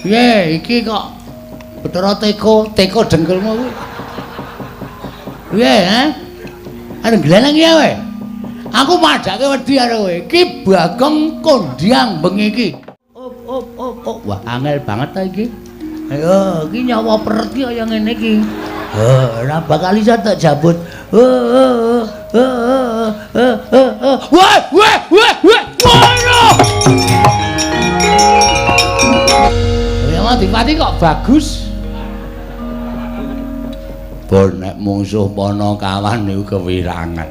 Piye iki kok Bathara teko, teko dengkulmu kuwi. Piye, ha? Arep gleneng ya kowe. Aku padhake wedi karo kowe. Iki Bagong kondhang bengi iki. Op op op op. Wah, angel banget ta iki. Ayo, iki nyawa peret iki kaya ngene iki. Heh, ora bakal iso tak jabut. Wah, wah, wah, wah. Waduh. Ya Adipati kok bagus. Bon nek mungsuh Panakawan niku kewirangan.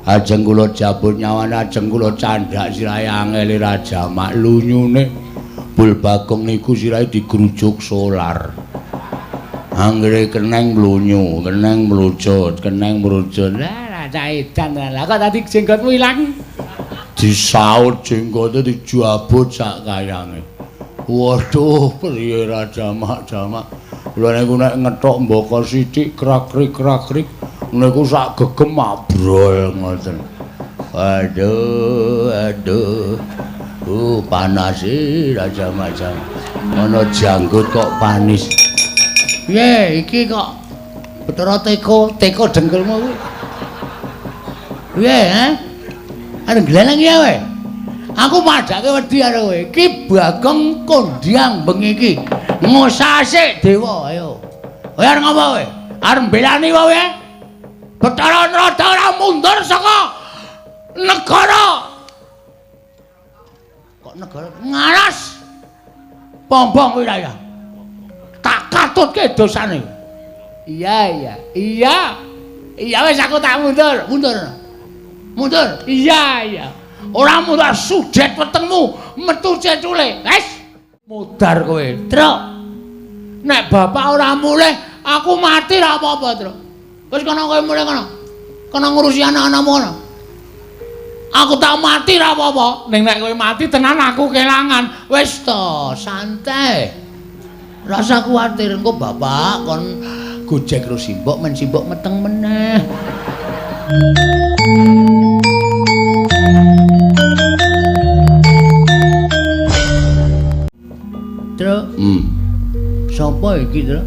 Ajeng kula jabut nyawane, ajeng kula candhak sirahe angele Raja Mak lunyune. Bul Bagong niku sirahe digrujuk solar. Anggere keneng mlunyu, keneng mlucut, keneng mlucut. Lah cah edan lah kok tadi jenggotmu ilang. Disaut jenggote dijabut sak kayange. Waduh, priye Raja Mak jamak. Kula niku nek ngethok mbaka sithik krak-krik-krak-krik niku sak gegem abrol ngoten. Aduh, aduh. Panas e Raja Mak jamak. Ana janggut kok panis. Piye iki kok Bathara teko, teko dengkulmu kuwi. Piye, ha? Arep gleneng ya kowe. Aku padhake wedi karo kowe. Iki Bagong kondhang bengi iki. Ngosase dewa, ayo. Kowe arep ngopo kowe? Arep mbelani kowe? Bathara Narada ora mundur saka negara. Kok negara ngaras? Bombong wilayah. Tak katutke dosane. Iya, iya. Iya. Iya wis aku tak mundur, mundur. Mundur. Iya, iya. Ora mundur sudet wetengmu metu cecule. Wis mudar kowe, Truk. Nek bapak ora mulih, aku mati ra apa-apa, Truk. Wis kono kowe mulih kono. Kono ngurusi anak-anakmu kono. Aku tak mati ra apa-apa. Ning nek kowe mati tenan aku kelangan. Wis to, santai. Rasa kuwatir engko bapak kon gojek karo simbok men simbok meteng meneh. Truk. Sapa iki, Truk?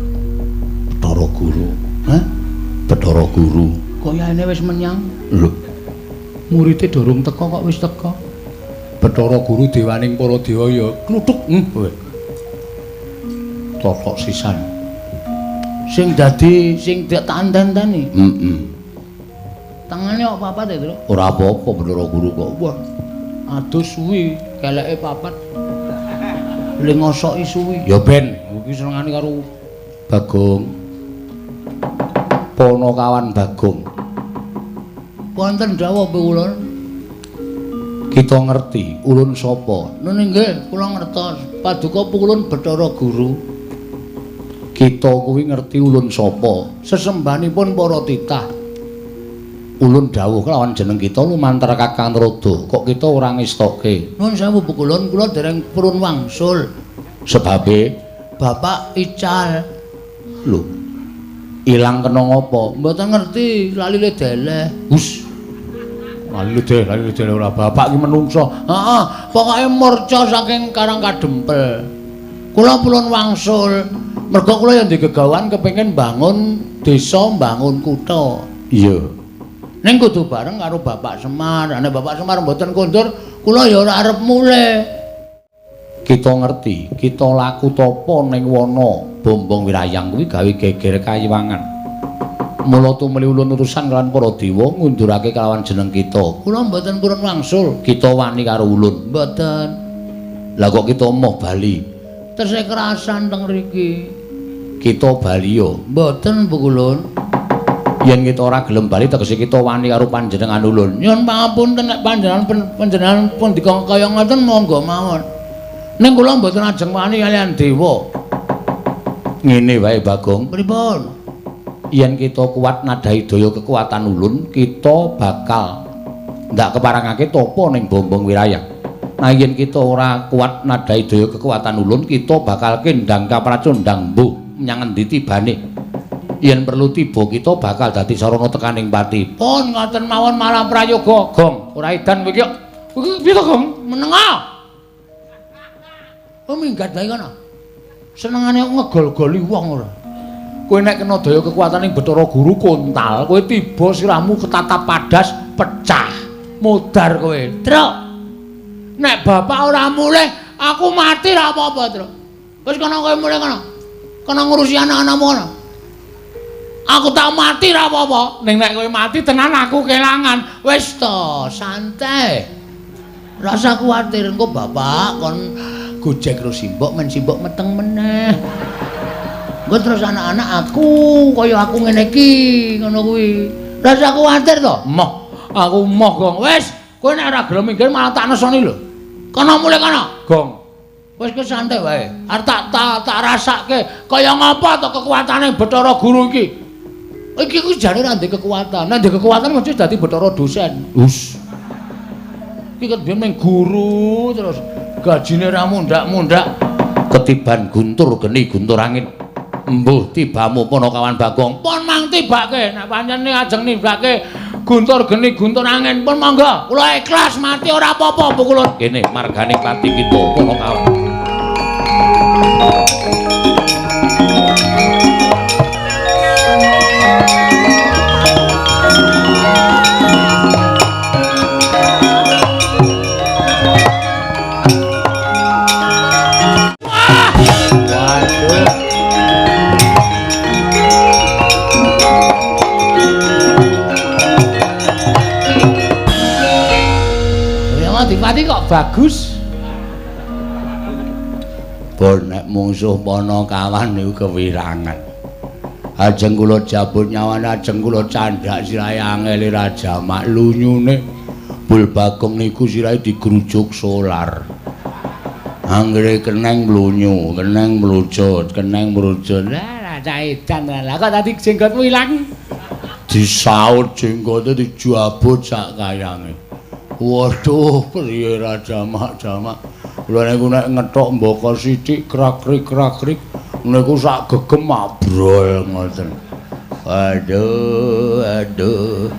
Bathara Guru. Hah? Bathara Guru. Kayane wis menyang. Lho, Murite durung teka kok wis teka. Bathara Guru dewaning para dewa ya kluthuk. Kowe. Totok sisan. Sing dadi sing tak enten-enteni. Heeh. Tangane kok papat ya, Truk? Ora apa-apa Bathara Guru kok. Wah. Aduh suwi, keleke papat. Le ngosoki suwi. Ya ben, iki senengane karo Bagong. Panakawan Bagong. Wonten dawuh kula. Kita ngerti ulun sapa. Nun nggih, kula ngertos. Paduka pulun Bathara Guru. Kita kuwi ngerti ulun sapa. Sesembahanipun para titah. Ulun dawuh kelawan jeneng kita lumantar Kakang Narada. Kok kita ora ngestoke? Nun sewu pukulun, kula dereng purun wangsul. Sebabe Bapak ical. Lho. Ilang kena ngopo? Mboten ngerti, lali le deleh. Hus. Lali deh ora bapak iki menungso. Heeh, pokoke murca saking Karang Kadempel. Kula purun wangsul. Mergo kula yang digegawan kepengin bangun desa, bangun kutha. Iya. Ning kudu bareng karo Bapak Semar. Nek Bapak Semar mboten kondur, kula ya ora arep mulih. Kita ngerti, kita laku tapa ning wana Bombong Wirayang kuwi gawe geger kayiwangan. Mula tumuli ulun urusan kelawan para dewa ngundurake kelawan jeneng kita. Kula mboten purun wangsul. Kita wani karo ulun. Mboten. Lah kok kita moh bali? Tesih kerasan teng mriki. Kita bali yo. Mboten Bu Kulun. Yen kita ora gelem bali tegese kita wani karo panjenengan ulun. Nyuwun pangapunten nek panjenengan pun dikon kaya ngoten monggo mawon. Ning kula mboten ajeng wani kaliyan dewa. Ngene wae Bagong. Pripun? Yen kita kuat nadhahi daya kekuatan ulun, kita bakal ndak keparangake tapa ning Bombong Wirayang. Nah yen kita ora kuat nadhahi daya kekuatan ulun, kita bakal kendang kapracundang mbuh menyang endi tibane. Yen perlu tiba kita bakal dadi sarana tekaning pati. Pun ngoten mawon malah prayoga, Gong, ora edan kowe iki. Piye to, Gong? Menenga. Oh minggat bae kono. Senengane ngegol-goli wong ora. Kowe nek kena daya kekuatane Bathara Guru kontal, kowe tiba sirahmu ketatap padas pecah. Modar kowe. Truk. Nek bapak ora mulih, aku mati ra apa-apa, Truk. Wis kono kowe mulih kono. Kono ngurusi anak-anakmu kono. Aku tak mati ra apa-apa. Ning nek kowe mati tenan aku kelangan. Wis to, santai. Rasa kuwatir engko bapak kon gojek karo simbok men simbok meteng meneh. Engko terus anak-anak aku kaya aku ngene iki ngono kuwi. Rasa kuwatir to? Moh, aku moh, Gong. Wis, kowe nek ora gelem minggir malah tak nesoni lho. Kono mulih kono. Gong. Wis kowe santai wae. Arep tak rasake kaya ngapa to kekuatane Bathara Guru iki. Iki ku jane ora ndek kekuatan. Nek ndek kekuatan mesti dadi Bathara dosen. Hus. Iki ket biyen ming guru terus gajine ra mundhak-mundhak ketiban guntur geni guntur angin. Embuh tibamu Panakawan Bagong. Pun mang tibake nek pancen ajeng nibake guntur geni guntur angin pun monggo. Kula ikhlas mati ora apa-apa kula. Kene margane pati kita Panakawan. Adipati kok bagus. Bon nek mungsuh Panakawan niku kewirangan. Ajeng kula jabut nyawane, ajeng kula candhak sirahe angele Raja Mak lunyune. Bul Bagong niku sirahe digrujuk solar. Anggere keneng mlunyu, keneng mlucut, keneng mrucut. Lah cah edan lah kok tadi jenggotmu ilang. Disaut jenggote dijabut sak kayange. Waduh, priye Raja Mak jamak. Kula niku nek ngethok mbaka sithik krak-krik-krak-krik niku sak gegem abrol ngoten. Aduh, aduh.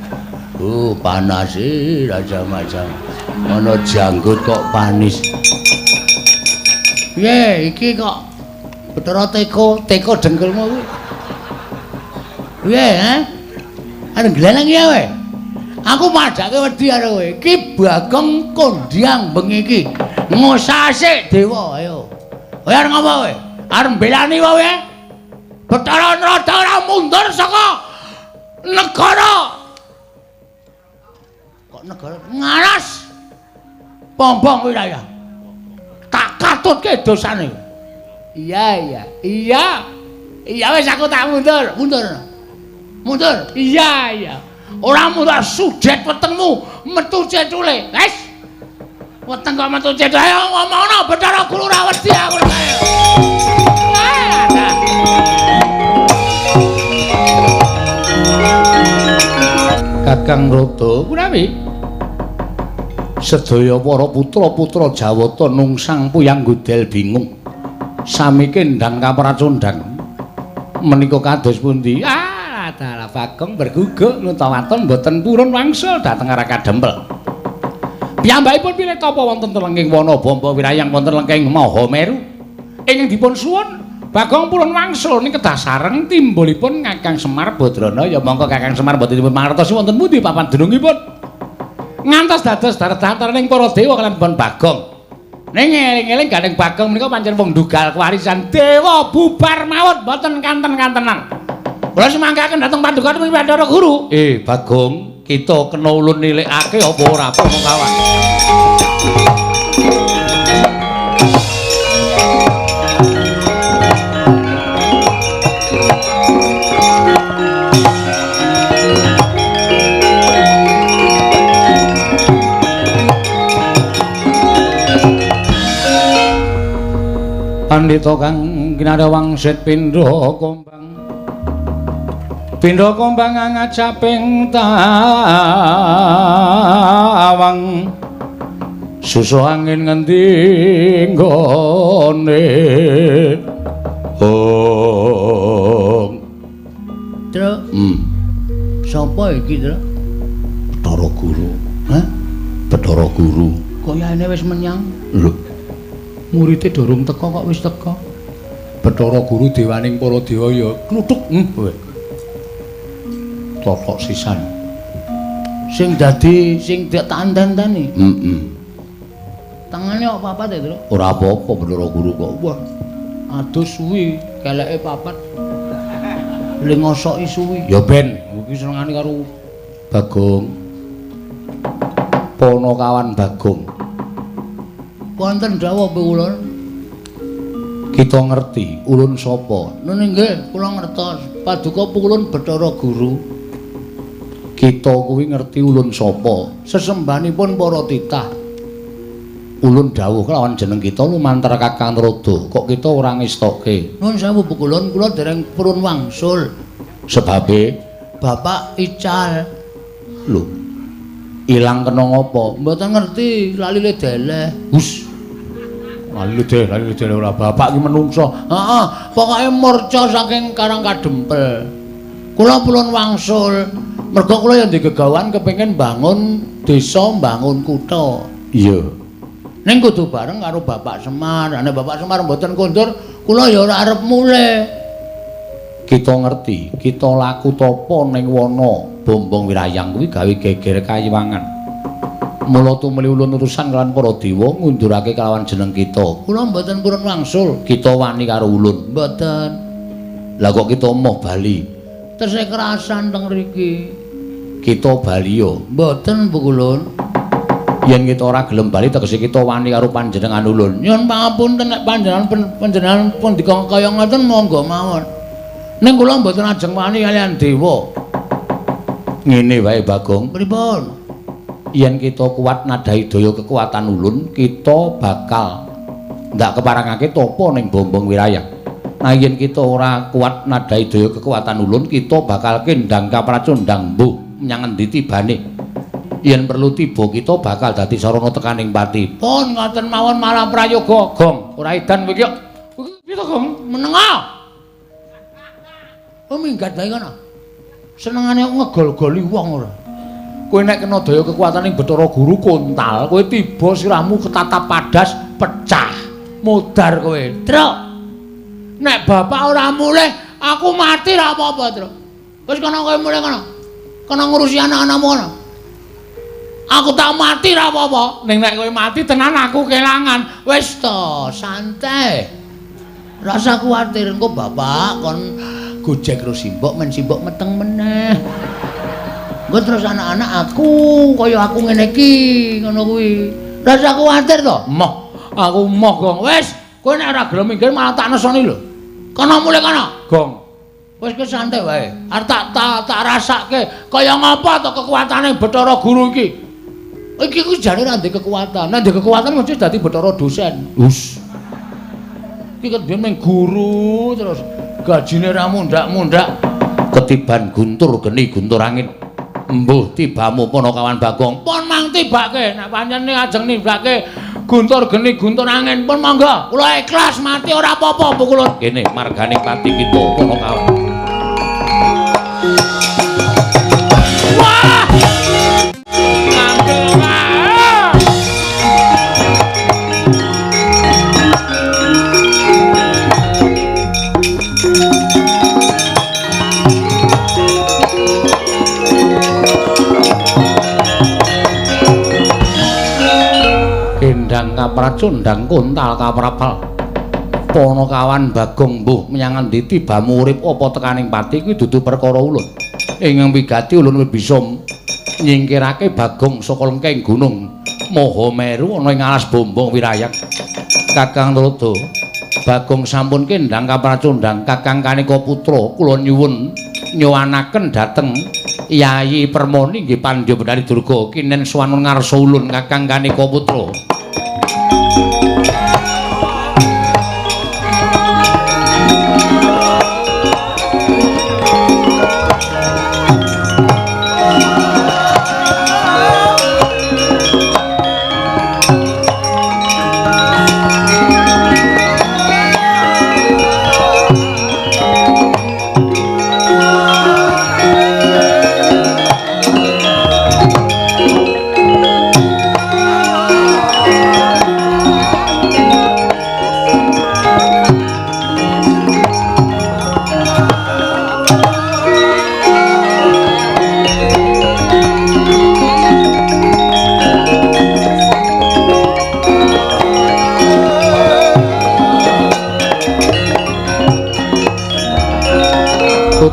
Panas e Raja Mak jamak. Ana janggut kok panis. Piye iki kok Bathara teko, teko dengkulmu kuwi. Piye, ha? Arep gleleng ya kowe. Aku padhake wedi karo kowe. Iki Bagong kondhang bengi iki. Ngosase dewa, ayo. Kowe arep ngopo kowe? Arep mbelani kowe? Bathara Narada ora mundur saka negara. Kok negara ngaras? Pombong wilayah. Tak katutke dosane. Iya, iya. Iya. Iya wis aku tak mundur, mundur. Mundur. Iya, iya. Ora mundur sudet wetengmu metu cecule. Wis. Weteng kok metu cecule. Ayo ngomongno Bathara Guru ora wedi aku. Ayo. Kakang Rada kunawi sedaya para putra-putra Jawata nungsang puyang godel bingung. Sami kendang kapracondang. Menika kados pundi? Ah, dalah Bagong berguguk nutawaton mboten purun wangsul dhateng arah kadempel. Piyambakipun pilih tapa wonten lengking wana Bamba wirayang wonten lengking Mahameru. Ingkang dipun suwun Bagong purun wangsul ning kedah sareng timbulipun Kakang Semar Badrana. Ya mongko Kakang Semar mboten dipun mangertosi wonten pundi papan dunungipun. Ngantos dados datar-dataring para dewa kaliyan pun Bagong. Ning eling-eling gandeng Bagong menika pancen wong ndugal kewarisan dewa bubar mawon mboten kanten-kantenan. Kula semangkaken dhateng paduka Bathara Guru. Bagong, kita kena ulun nilikake apa ora apa kawan. Pandhita kang kinarya wangsit pindha kombang. Pindha kombang ngajaping tawang. Susu angin ngendi nggone. Oh. Truk. Sapa iki, Truk? Bathara Guru. Hah? Bathara Guru. Kayane wis menyang. Lho. Murite durung teka kok wis teka. Bathara Guru dewaning para dewa ya kluthuk. Kowe. Totok sisan. Sing dadi sing tak enten-enteni. Heeh. Tangane kok papat ya, Truk? Ora apa-apa Bathara Guru kok. Wah. Aduh suwi, keleke papat. Le ngosoki suwi. Ya ben, iki senengane karo Bagong. Ponokawan Bagong. Wonten dawuh kula. Kita ngerti ulun sapa? Nun nggih, kula ngertos. Paduka ulun Bathara Guru. Kita kuwi ngerti ulun sapa? Sesembahanipun para titah. Ulun dawuh kelawan jeneng kita lumantar Kakang Trada. Kok kita ora ngestoke? Nun sewu pukulun, kula dereng purun wangsul. Sebabe Bapak ical. Lho. Ilang kena ngopo? Mboten ngerti, lali le deleh. Hus. Lali deleh ora bapak ki menungso. Heeh, pokoke murca saking Karang Kadempel. Kula purun wangsul. Mergo kula ya ndek gegawan kepengin bangun desa, bangun kutha. Iya. Ning kudu bareng karo Bapak Semar. Nek Bapak Semar mboten kondur, kula ya ora arep mulih. Kita ngerti, kita laku tapa ning wana Bombong Wirayang kuwi gawe geger kayiwangan. Mula tumuli ulun urusan kelawan para dewa ngundurake kelawan jeneng kita. Kula mboten purun wangsul. Kita wani karo ulun. Mboten. Lah kok kita moh bali? Tesih kerasan teng mriki. Kita bali yo. Mboten Bu Kulun. Yen kita ora gelem bali tegese kita wani karo panjenengan ulun. Nyuwun pangapunten nek panjenengan pun dikon kaya ngoten monggo mawon. Ning kula mboten ajeng wani kaliyan dewa. Ngene wae Bagong. Pripun? Yen kita kuat nadhahi daya kekuatan ulun, kita bakal ndak keparangake tapa ning Bombong Wirayang. Nah yen kita ora kuat nadhahi daya kekuatan ulun, kita bakal kendang kapracundang mbuh menyang endi tibane. Yen perlu tiba kita bakal dadi sarana tekaning pati. Pun ngoten mawon malah prayoga, Gong. Ora edan kowe iki kok. Piye to, Gong? Menenga. Oh minggat bae kono. Senengane ngegol-goli wong ora. Kowe nek kena daya kekuatane Bathara Guru kontal, kowe tiba sirahmu ketatap padas pecah. Modar kowe. Truk. Nek bapak ora mulih, aku mati ra apa-apa, Truk. Wis kono kowe mulih kono. Kono ngurusi anak-anakmu kono. Aku tak mati ra apa-apa. Ning nek kowe mati tenan aku kelangan. Wis to, santai. Rasa kuwatir engko bapak kon gojek karo simbok men simbok meteng meneh. Engko terus anak-anak aku kaya aku ngene iki ngono kuwi. Rasa kuwatir to? Moh, aku moh, Gong. Wis, kowe nek ora gelem minggir malah tak nesoni lho. Kono mulih kono. Gong. Wis kowe santai wae. Arep tak rasake kaya ngapa to kekuatane Bathara Guru iki. Iki ku jane ora ndek kekuatan. Nek ndek kekuatan mesti dadi Bathara dosen. Hus. Iki kan meng guru terus gajine ra mundhak-mundhak. Ketiban guntur geni guntur angin. Mbuh tibamu Ponokawan Bagong. Pun mang tibake nek pancen ajeng nibake guntur geni guntur angin pun monggo. Kula ikhlas mati ora apa-apa pukulun. Kene margane pati kita Ponokawan. Wah! Kendang kapracundang kontal kaprapal. Ponokawan Bagong mbuh menyang endi tibamu urip apa tekaning pati kuwi dudu perkara ulun. Ingkang wigati ulun bisa nyingkirake Bagong saka lengking gunung Mahameru ana ing alas Bombong Wirayang. Kakang Trada, Bagong sampun kendang kapracundang Kakang Kanika Putra kula nyuwun nyuwanaken dhateng Yayi Permoni nggih Pandya Bethari Durga kinen swanun ngarsa ulun Kakang Kanika Putra.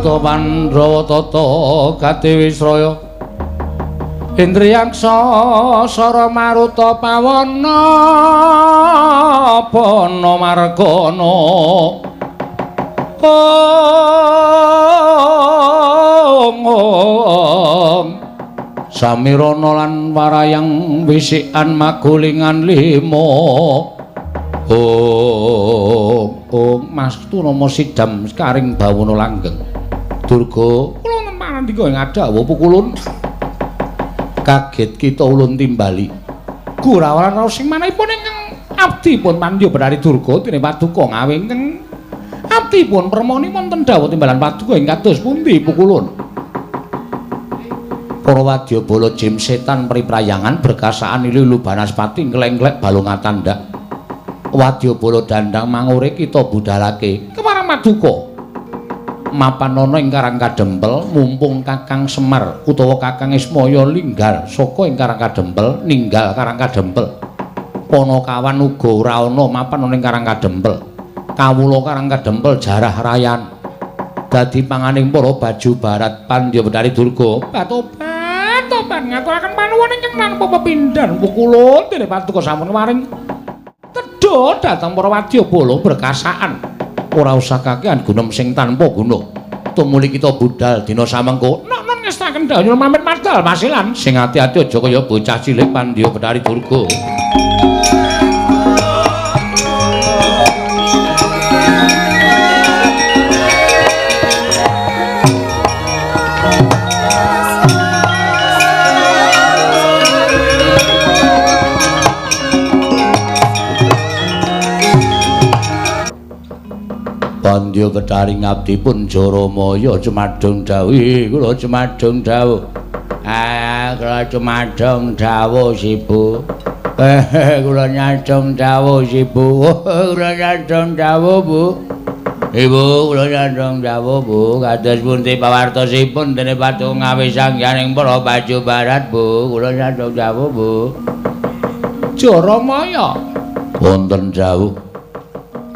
Yuta Pandhawa tata kadewisraya Indriyaksa Sara Maruta pawana pana margana Om Om Samirana lan warayang wisikan magulingan lima Om Om Mastu nama sidam karing bawana langgeng Durga kula ngendika ing adawuh pukulun kaget kita ulun timbali gurawaran raos sing manahipun ingkang abdipun Pandya Bathari Durga dene paduka ngawe ingkang abdipun permoni wonten dawuh timbalan paduka ing kados pundi pukulun. Para wadyabala jim setan priprayangan berkasaan ilu banaspati nglengglek balung atandak wadyabala dandang mangure kita budalake kemarang paduka mapan ana ing Karang Kadempel mumpung Kakang Semar utawa Kakang Ismaya linggal saka ing Karang Kadempel ninggal Karang Kadempel Panakawan uga ora ana mapan ana ing Karang Kadempel kawula Karang Kadempel jarah rayan dadi panganing para baju barat Pandya Bathari Durga batobat ngaturaken panuwun ingkang tanpa pepindhan pukulun dene paduka sampun maring tedha dhateng para wadyabala berkasaan ora usah kakehan gunem sing tanpa guna tumuli kita budal dina samengko nok-nok ngestaken dawuh pamit madal masilan sing ati-ati aja kaya bocah cilik Pandya Bathari Durga. Pandya Bathari ngabdipun Jaramaya cumadung dawuh kula cumadung dawuh. Ah kula cumadung dawuh Sibu. Kula nyadong dawuh Sibu. Kula nyadong dawuh Bu. Ibu kula nyadong dawuh Bu. Kados pundi pawartosipun dene patung ngawe sangyaning para baju barat Bu. Kula nyadong dawuh Bu. Jaramaya wonten dawuh.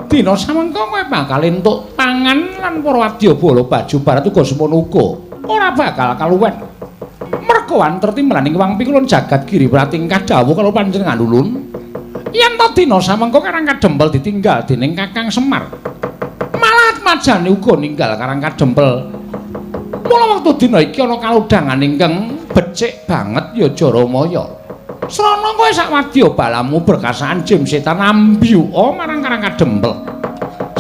Dina samengko kowe bakal entuk pangan lan para wadyabala baju barat uga semono uga ora bakal kaluwen merga wanter timbalaning wang pikulun jagat giri pratingkah dawuh karo panjenengan ulun yen to dina samengko Karang Kadempel ditinggal dening Kakang Semar malah majane uga ninggal Karang Kadempel mula wektu dina iki ana kalodhangan ingkang becik banget ya Jaramaya. Srana kowe sak wadyabalamu berkasaan jim setan ambyuka marang Karang Kadempel.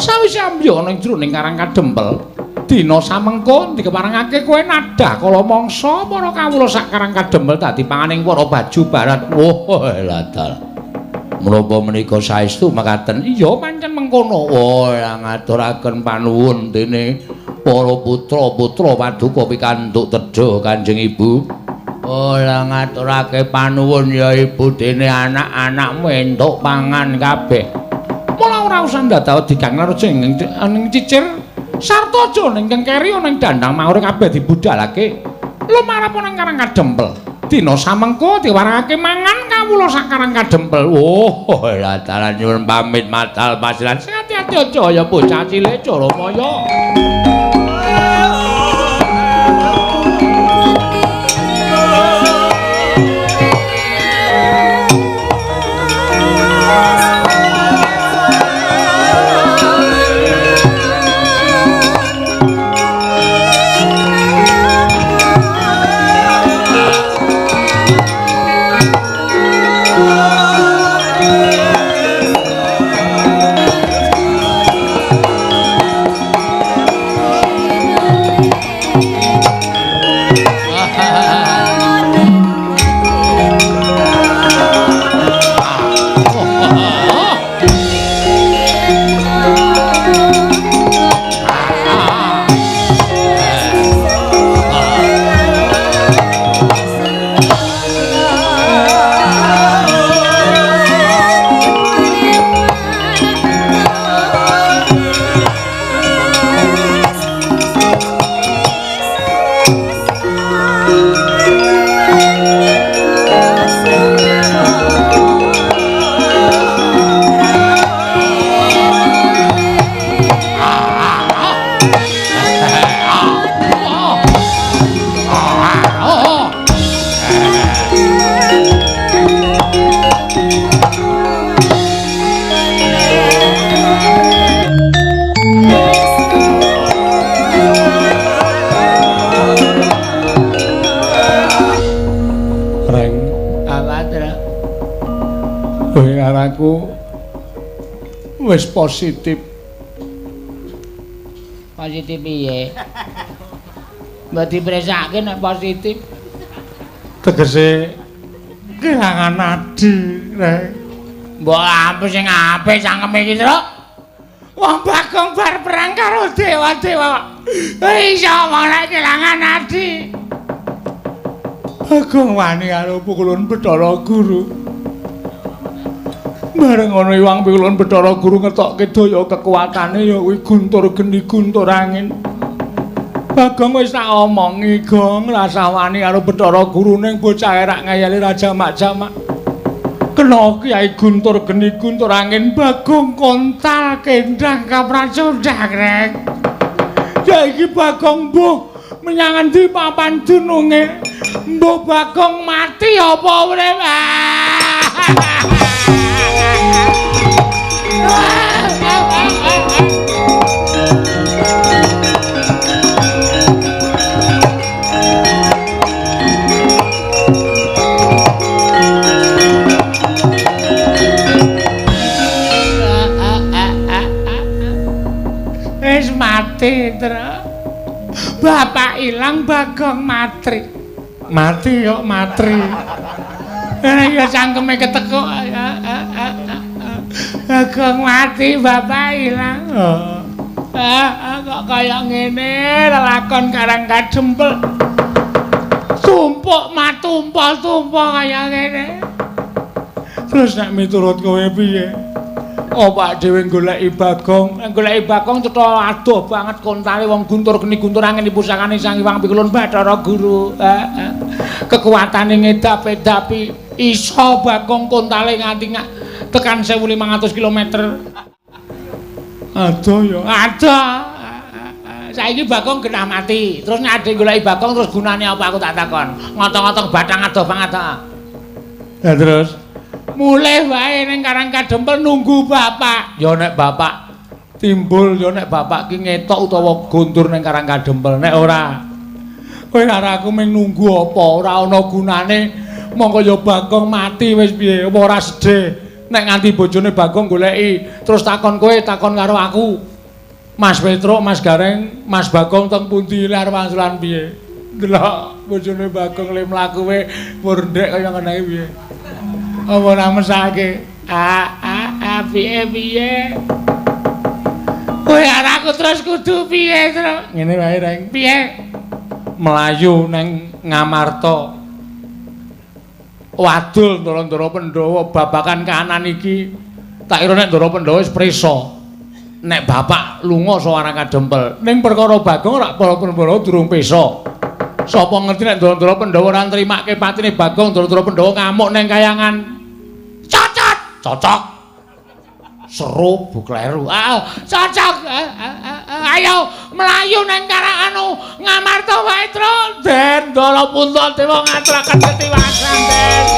Sawise ambyuk ana ing jroning Karang Kadempel, dina samengko dikeparengake kowe nadah kala mangsa para kawula sak Karang Kadempel dadi panganing para baju barat. Wah, ladal. Menapa menika saestu mekaten? Iya, pancen mengkono. Wah, ngaturaken panuwun dene para putra-putra paduka pikantuk tedha Kanjeng Ibu. Ora ngaturake panuwun ya Ibu dene anak-anakmu entuk pangan kabeh. Mula ora usah ndadawa digang raja ing cicir sarta aja ning keri ana ing dandang maure kabeh dibudalake. Lumarep ana ing Karang Kadempel. Dina samengko diwarengake mangan kawula sak Karang Kadempel. Oh, lah dalan nyuwun pamit madal pasilan. Sing ati-ati aja ya bocah cilik Jaramaya. Kowe karo aku wis positif. Positif piye? Mbok dipresake nek positif. Tegese kelangan adi, Rek. Mbok ampun sing apik cangkeme iki, Truk. Wong Bagong bar perang karo dewa-dewa. Iso ora kelangan adi. Bagong wani karo pukulun Bathara Guru. Bareng ana Iwang Pikulun Bathara Guru ngetokke daya kekuatane ya kuwi guntur geni guntur angin. Bagong wis tak omongi, Gong, rasah wani karo Bathara Guru ning bocah rak ngayali raja jamak-jamak. Kena Kyai Guntur geni guntur angin Bagong kontal kendang kapracundang, Rek. Ya iki Bagong mbuh menyang endi papan dununge? Mbuh Bagong mati apa urip? Wis mati, Truk. Bapak ilang, Bagong matri. Mati kok matri. Ya cangkeme ketekuk. Bagong mati, bapak ilang. Kok kaya ngene lelakon Karang Kadempel. Tumpuk matumpah-tumpah kaya ngene. Terus nek miturut kowe piye? Opak dhewe goleki Bagong, goleki Bagong cetha adoh banget kontale wong guntur geni guntur angin pusakane Sang Hyang Pikulun Bathara Guru. Kekuatane ngedap-edapi iso Bagong kontale nganti tekan 1500 km. Adoh ya, adoh. Saiki Bagong genah mati. Terus nek ade goleki Bagong terus gunane apa aku tak takon. Ngotong-ngotong bathang adoh banget ta. Lah terus mulih wae ning Karang Kadempel nunggu bapak. Ya nek bapak timbul, ya nek bapak ki ngetok utawa gondur ning Karang Kadempel. Nek ora, kowe karo aku mung nunggu apa? Ora ana gunane. Mongko ya Bagong mati wis piye? Apa ora sedih nek nganti bojone Bagong goleki terus takon kowe, takon karo aku. Mas Petruk, Mas Gareng, Mas Bagong teng pundi arep wangsulan piye? Delok bojone Bagong le mlaku we murndek kaya ngene iki piye? Apa ora mesake? Piye piye? Kowe arep aku terus kudu piye, Truk? Ngene wae, Reng. Piye? Melayu nang Ngamarta. Wadul Ndara-ndara Pandhawa babakan kahanan iki. Tak kira nek Ndara Pandhawa wis prisa. Nek bapak lunga saka Karang Kadempel, ning perkara Bagong rak para Pandhawa durung pesa. Sapa ngerti nek Ndara-ndara Pandhawa ora nrimake patine Bagong, Ndara-ndara Pandhawa ngamuk neng kayangan. Cocok, cocok. Seru bu kleru. Cocok. Ayo mlayu neng Karang anu Ngamarta wae, Truk. Den Ndara Puntadewa ngaturaken ketiwasan, Den.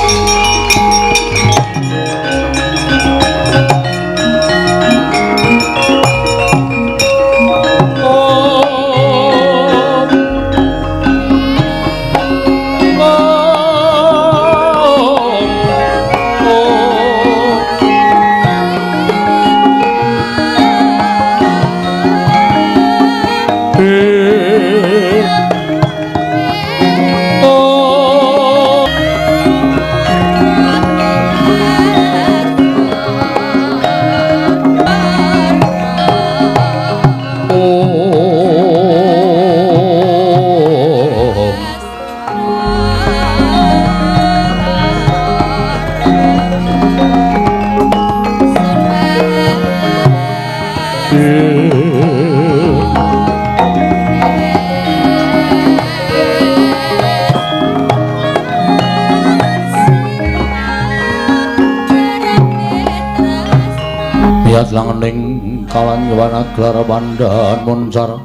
Miyat langening kalanjuwana gelar pandhan muncar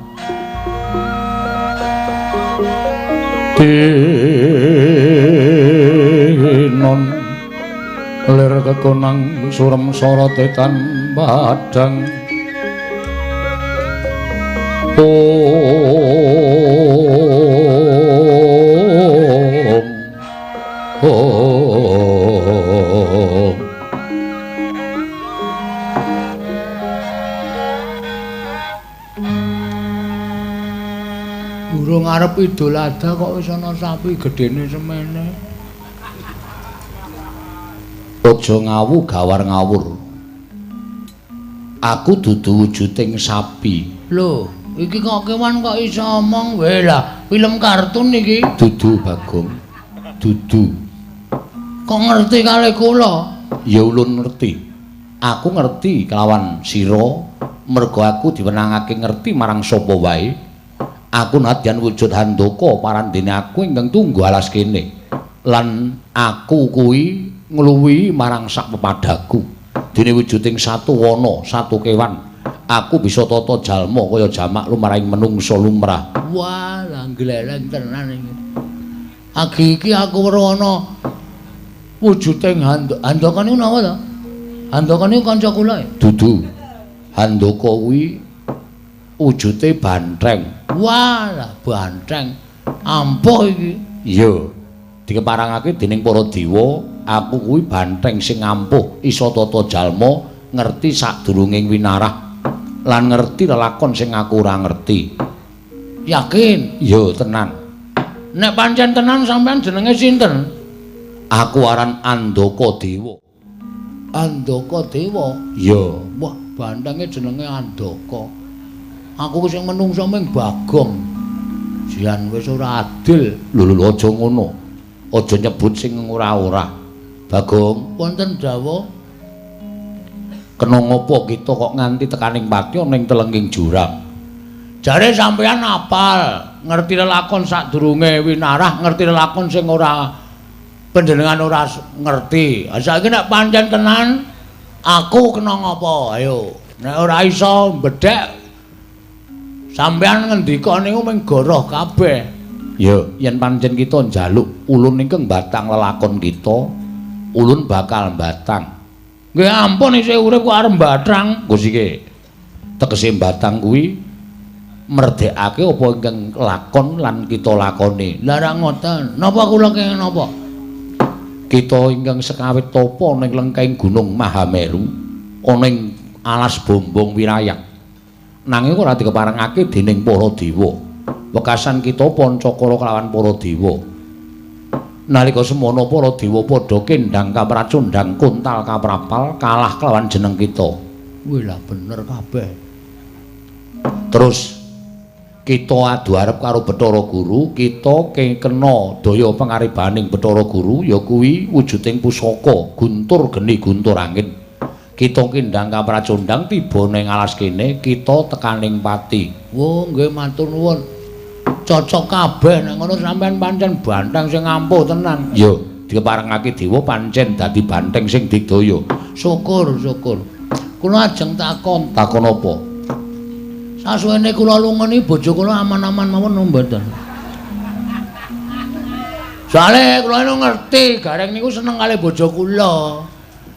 tinon lir kekonang surem sorote tan padhang. Om Om. Durung arep Idul Adha kok wis ana sapi gedene semene. Aja ngawu gawar ngawur. Aku dudu wujuding sapi. Lho, iki kok kewan kok iso omong wae lah, film kartun iki. Dudu Bagong. Dudu. Kok ngerti kali kula? Ya ulun ngerti. Aku ngerti kelawan sira, merga aku diwenangake ngerti marang sapa wae. Aku nadyan wujud Handaka parandene aku ingkang tunggu alas kene. Lan aku kuwi ngluwihi marang sak pepadaku. Dene wujuding satu wana, satu kewan, aku bisa tata jalma kaya jamak lumrahing menungsa lumrah. Wah, lah gleleng tenan iki. Agi iki aku weruh ana wujuding Handaka niku napa to? Handaka niku kanca kula ya? Dudu. Handaka kuwi wujute bantheng. Wah, lah bantheng. Ampuh iki. Iya. Dikeparangake dening para dewa, aku kuwi bantheng sing ampuh, iso tata jalma, ngerti sadurunging winarah lan ngerti lelakon sing aku ora ngerti. Yakin? Iya, tenan. Nek pancen tenan sampean jenenge sinten? Aku aran Andaka Dewa. Andaka Dewa? Iya. Wah, banthenge jenenge Andaka. Aku sing menungso ming Bagong. Jian wis ora adil. Lho lho aja ngono. Aja nyebut sing ora-ora. Bagong, wonten dawuh. Kena ngopo kita kok nganti tekaning pati ana ing telenging jurang? Jare sampeyan apal, ngerti lelakon sadurunge winarah, ngerti lelakon sing ora panjenengan ora ngerti. Ha saiki nek pancen tenan aku kena ngopo? Ayo, nek ora iso mbedhek sampeyan ngendika niku mung goroh kabeh. Ya, yen pancen kita njaluk ulun ingkang batang lelakon kita, ulun bakal batang. Nggih ampun isih urip kok arep batang. Engko sike tegese batang kuwi merdekake apa ingkang lakon lan kita lakoni. Lah ra ngoten. Napa kula kenging napa? Kita ingkang sekawit tapa ning lengkeng Gunung Mahameru ana ing alas Bombong Wirayak. Nanging ora dikeparengake dening para dewa. Wekasan kita pancakara kelawan para dewa. Nalika semana para dewa padha kendhang kapracundhang kuntal kaprapal kalah kelawan jeneng kita. Wih lah bener kabeh. Terus kita adu arep karo Bathara Guru, kita kena daya pangaribaning Bathara Guru ya kuwi wujuding pusaka guntur geni guntur angin. Kita kendhang kapracundhang tiba ning alas kene, kita tekaning pati. Wo nggih matur nuwun. Cocok kabeh nek ngono sampean pancen banteng sing ampuh tenan. Ya, dikeparengake dewa pancen dadi banteng sing digdaya. Syukur, syukur. Kula ajeng takon. Takon apa? Sasuwene kula lunga niki bojo kula aman-aman mawon napa mboten? Soale kula niku ngerti Gareng niku seneng kali bojo kula.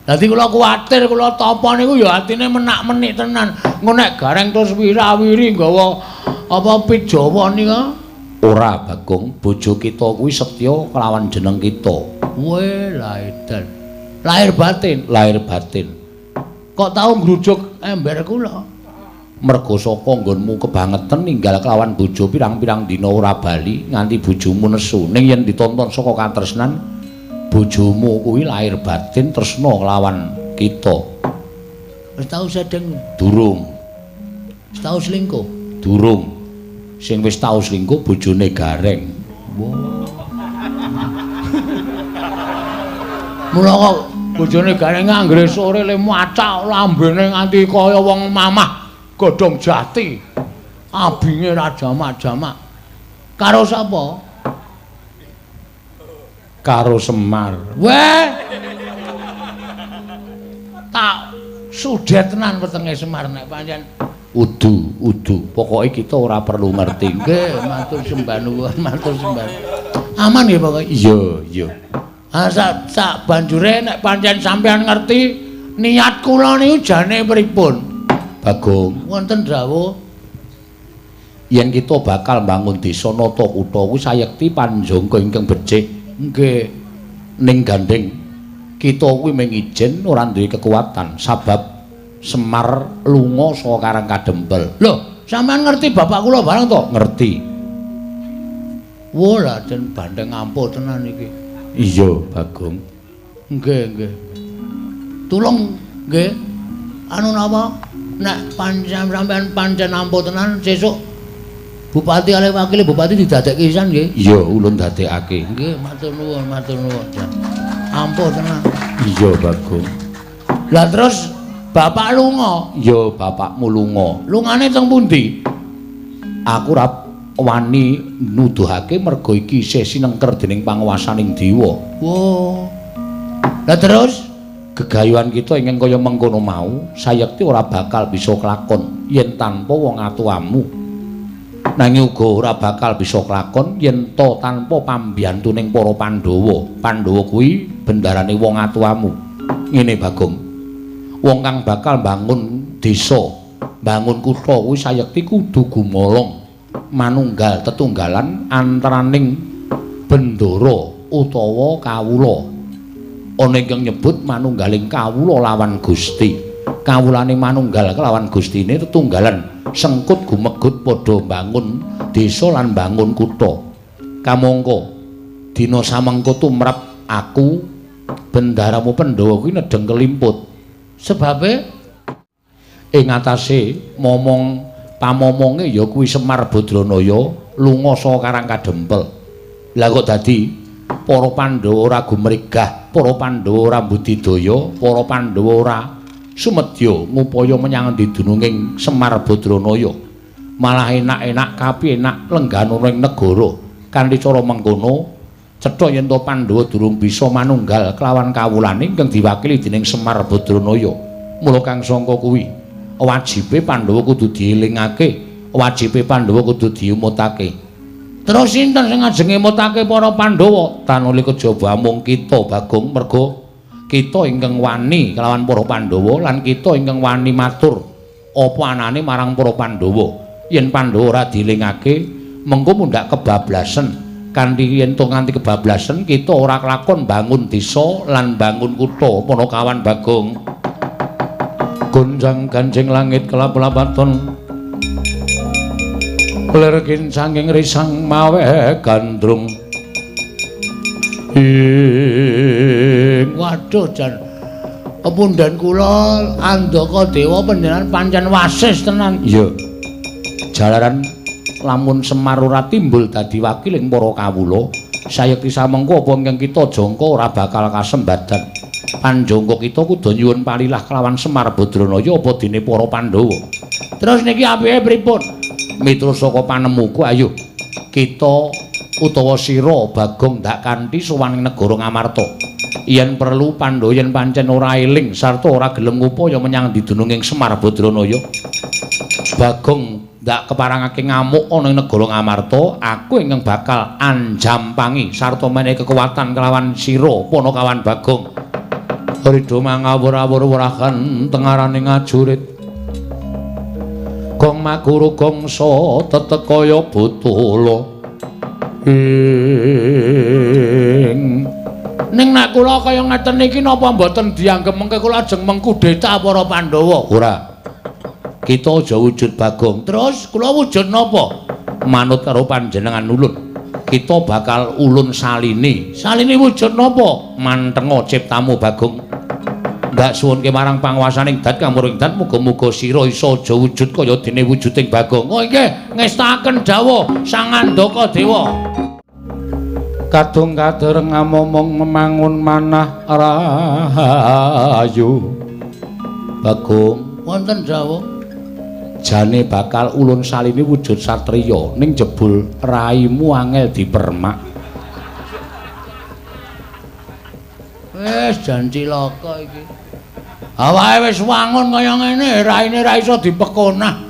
Dadi kula kuwatir kula tapa niku ya atine menak-menik tenan. Engko nek Gareng terus wirawiri nggawa apa pit Jawa nika? Ora Bagong, bojo kita kuwi setya kelawan jeneng kita. Weh, lah edan. Lahir batin, lahir batin. Kok tau ngrujuk ember kula? Merga saka nggonmu kebangetan ninggal kelawan bojo pirang-pirang dina ora bali nganti bojomu nesu. Ning yen ditonton saka katresnan, bojomu kuwi lahir batin tresna kelawan kita. Wis tau sedeng? Durung. Wis tau selingkuh? Durung. Sing wis tau selingkuh bojone Gareng. Wah. Mula kok bojone Gareng anggere sore le macak lambene nganti kaya wong mamah godhong jati. Abinge ra jamak-jamak. Karo sapa? Karo Semar. Weh. Tak sudet tenan wetenge Semar nek pancen. Udu, udu. Pokoke kita ora perlu ngerti. Nggih, matur sembah nuwun, matur sembah. Aman nggih pokoke? Iya, iya. Ah sak banjure nek pancen sampean ngerti niat kula niku jane pripun? Bagong, wonten dawuh yen kita bakal mbangun desa nata kutha kuwi sayekti panjangka ingkang becik. Nggih. Ning gandeng kita kuwi mung ijen ora duwe kekuatan sabab Semar lunga saka Karang Kadempel. Lho, sampean ngerti bapak kula bareng to? Ngerti. Wah, lah jen bandeng ampuh tenan iki. Iya, Bagong. Nggih, nggih. Tulung nggih. Anu napa? Nek pancen sampean pancen ampuh tenan sesuk bupati kalih wakile bupati didadekke pisan nggih. Iya, ulun dadekake. Nggih, matur nuwun, matur nuwun. Ampuh tenan. Iya, Bagong. Lah terus bapak lunga? Iya, bapakmu lunga. Lungane teng pundi? Aku ora wani nuduhake merga iki isih sinengker dening panguwasaning dewa. Wah. Lah terus gegayuhan kita ingkang kaya mengkono mau sayekti ora bakal bisa kelakon yen tanpa wong atuamu. Nanging uga ora bakal bisa kelakon yen ta tanpa pambiyantuning para Pandhawa. Pandhawa kuwi bendarane wong atuamu. Ngene Bagong. Wong kang bakal bangun desa, bangun kutha kuwi sayekti kudu gumolong manunggal tetunggalan antaraning bendara utawa kawula. Ana ingkang nyebut manunggaling kawula lawan Gusti. Kawulane manunggal kelawan Gustine tetunggalan sengkut gumegut padha bangun desa lan bangun kutha. Kamangka dina samengko tumrap aku bendaramu Pandhawa kuwi nedheng kelimput. Sebabe ing atase momong pamomonge ya kuwi Semar Badranaya lunga saka Karang Kadempel. Lah kok dadi para Pandhawa ora gumregah, para Pandhawa ora budidaya, para Pandhawa ora sumedya ngupaya menyang endi dununging Semar Badranaya. Malah enak-enak kapi enak lengganono ing negara. Kanthi cara mengkono cetha yen to Pandhawa durung bisa manunggal kelawan kawulane ingkang diwakili dening Semar Badranaya. Mula kang sangka kuwi wajibe Pandhawa kudu dielingake, wajibe Pandhawa kudu diumutake. Terus sinten sing ajeng ngemutake para Pandhawa? Tanuli kejaba amung kita Bagong, merga kita ingkang wani kelawan para Pandhawa lan kita ingkang wani matur apa anane marang para Pandhawa. Yen Pandhawa ora dielingake, mengko mundhak kebablasen. Kanthi yen to nganti kebablasen kita ora kelakon bangun desa lan bangun kutha. Panakawan Bagong. Gonjang ganjing langit kelap-lapaton lir kincanging risang mawe gandrung. Ing waduh jan pepundhen kula Andaka Dewa panjenengan pancen wasis tenan. Iya. Jalaran lamun Semar ora timbul dadi wakiling para kawula, sayekti samengko apa ingkang kita jangka ora bakal kasembadan. Panjangka kita kudu nyuwun palilah kelawan Semar Badranaya apa dene para Pandhawa. Terus niki apike pripun? Miturut saka panemuku, ayo kita utawa sira Bagong ndak kanthi sowan ing negara Ngamarta. Yen perlu Pandhawa yen pancen ora eling sarta ora gelem ngupaya menyang didununging Semar Badranaya, Bagong ndak keparangake ngamuk ana ing negara Ngamarta, aku ingkang bakal anjampangi sarta menehi kekuatan kelawan sira Panakawan Bagong. Ridho mangawur-awur werahan tengaraning ngajurit. Gong maguru gongsa tetek kaya botolo. Ing ning nek kula kaya ngeten iki napa mboten dianggep mengke kula ajeng mengkudeta para Pandhawa? Ora. Kita aja wujud Bagong. Terus kula wujud napa? Manut karo panjenengan ulun. Kita bakal ulun salini. Salini wujud napa? Mantenga ciptamu Bagong. Ndak suwunke marang panguwasaning dat kamuring dat muga-muga sira iso aja wujud kaya dene wujuding Bagong. Oh nggih, ngestakaken dawuh Sang Andaka Dewa. Kadung kadereng amomong memangun manah rahayu. Bagong, wonten dawuh. Jane bakal ulun salini wujud satriya ning jebul raimu angel dipermak. Wis jan cilaka iki. Awake wis wangun kaya ngene, raine ra iso dipekonah.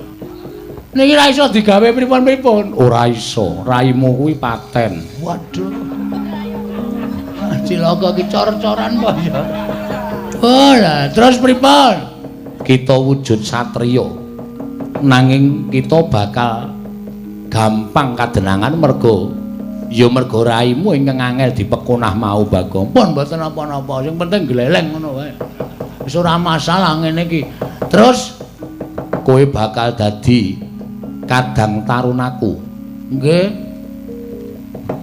Niki ra iso digawe pripun-pripun. Ora iso, raimu kuwi paten. Waduh. Cilaka iki cor-coran apa ya? Oh lah, terus pripun? Kita wujud satriya. Nanging kita bakal gampang kadenangan merga ya merga raimu ingkang angel dipekonah mau Bagong. Pun mboten napa-napa, sing penting gleleng ngono wae. Wis ora masalah ngene iki. Terus kowe bakal dadi kadang tarunaku. Nggih.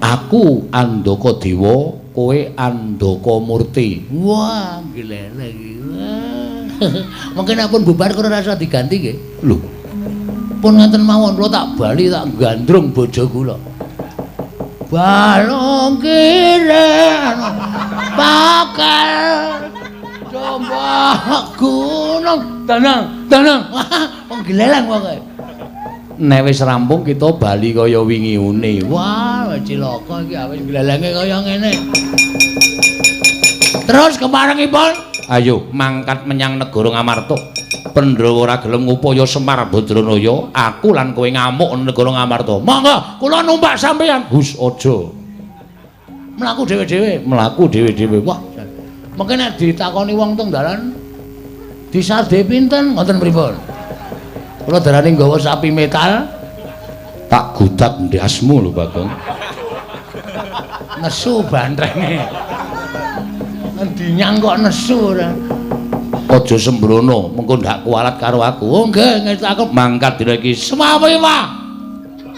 Aku Andaka Dewa, kowe Andaka Murti. Wah, gleleng iki. Mungkin nek pun bubar kula rasa diganti nggih. Lho. Pun ngaten mawon kula tak bali tak gandrung bojo kula. Balung kiren bakal domba gunung danang danang. Wong gleleng pokoke. Nek wis rampung kita bali kaya wingi une. Wah, cilaka iki awis glelenge kaya ngene. Terus kemarengipun, ayo mangkat menyang negara Ngamarta. Pandhawa ora gelem ngupaya Semar Badranaya, aku lan kowe ngamuk negara Ngamarta. Monggo, kula numpak sampeyan. Hus, aja. Mlaku dhewe-dhewe, mlaku dhewe-dhewe. Wah, mungkin nek ditakoni wong teng dalan disade pinten ngoten pripun? Kula darani nggawa sapi metal, tak gudak ndasmu lho, Bagong. Nesu bantrenge. Endi nyang kok nesu ora. Aja sembrono, mengko ndak kualat karo aku. Oh nggih, ngerti aku mangkat dina iki. Semawi, Pak.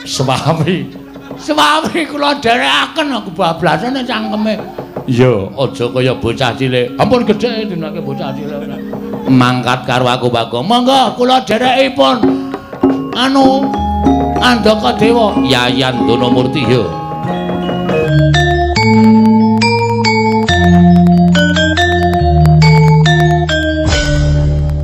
Semawi. Semawi kula dherekaken aku bablasane cangkeme. Iya, aja kaya bocah cilik. Ampun gedhe dinake bocah cilik. Mangkat karo aku, Bagong. Monggo kula dherekipun anu Andaka Dewa, Yayan Donamurti ya.